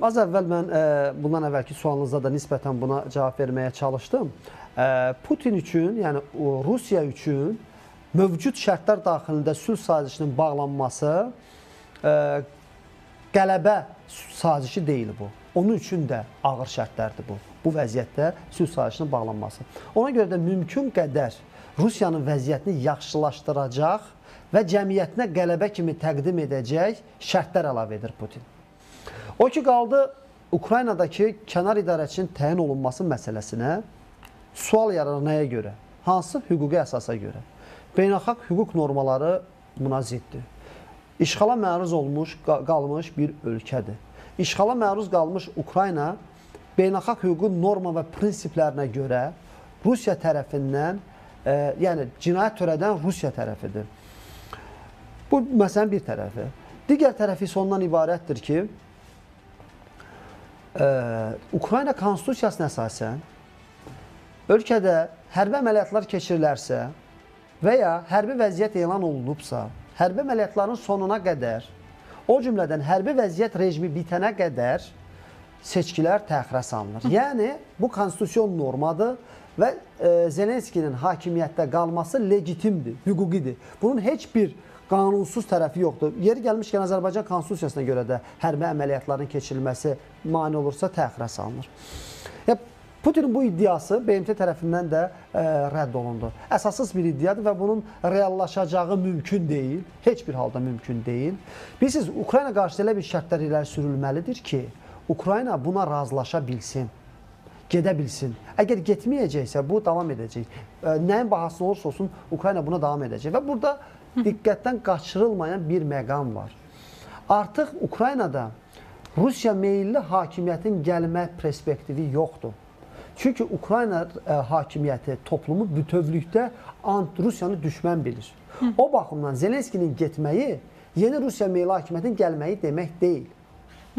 Az əvvəl mən bundan əvvəlki sualınızda da nisbətən buna cavab verməyə çalışdım. Putin üçün, yəni Rusiya üçün mövcud şərtlər daxilində sülh sazişinin bağlanması qələbə sazişi deyil bu. Onun üçün də ağır şərtlərdir bu. Bu vəziyyətdə sülh sazişinin bağlanması. Ona görə də mümkün qədər Rusiyanın vəziyyətini yaxşılaşdıracaq və cəmiyyətinə qələbə kimi təqdim edəcək şərtlər əlavə edir Putin. O ki qaldı Ukraynadakı kənar idarəçinin təyin olunması məsələsinə, sual yaranır nəyə görə? Hansı hüquqi əsasa görə? Beynəlxalq hüquq normaları buna ziddir. İşğala məruz olmuş, qalmış bir ölkədir. İşğala məruz qalmış Ukrayna beynəlxalq hüququn norma və prinsiplərinə görə Rusiya tərəfindən, yəni cinayət törədən Rusiya tərəfidir. Bu məsələnin bir tərəfi. Digər tərəfi isə ondan ibarətdir ki, Ukrayna konstitusiyasına əsasən ölkədə hərbi əməliyyatlar keçirilərsə və ya hərbi vəziyyət elan olunubsa, hərbi əməliyyatların sonuna qədər, o cümlədən hərbi vəziyyət rejimi bitənə qədər seçkilər təxirə salınır. Yəni, bu konstitusion normadır və Zelenskinin hakimiyyətdə qalması legitimdir, hüquqidir. Bunun heç bir qanunsuz tərəfi yoxdur. Yeri gəlmişkən Azərbaycan konstitusiyasına görə də hərbi əməliyyatların keçirilməsi mane olursa təxirə salınır. Ya, Putinin bu iddiası BMT tərəfindən də rədd olundu. Əsassız bir iddiadır və bunun reallaşacağı mümkün deyil. Heç bir halda mümkün deyil. Bilirsiniz, Ukrayna qarşısında elə bir şərtlər irəli sürülməlidir ki, Ukrayna buna razılaşa bilsin, gedə bilsin. Əgər getməyəcəksə, bu davam edəcək. Nəyin bahasına olursa olsun, Ukrayna buna davam edəcək. Və burada diqqətdən qaçırılmayan bir məqam var. Artıq Ukraynada Rusiya meyilli hakimiyyətin gəlmə perspektivi yoxdur. Çünki Ukrayna hakimiyyəti toplumu bütövlükdə Rusiyanı düşmən bilir. O baxımdan Zelenskinin getməyi yeni Rusiya meyilli hakimiyyətin gəlməyi demək deyil.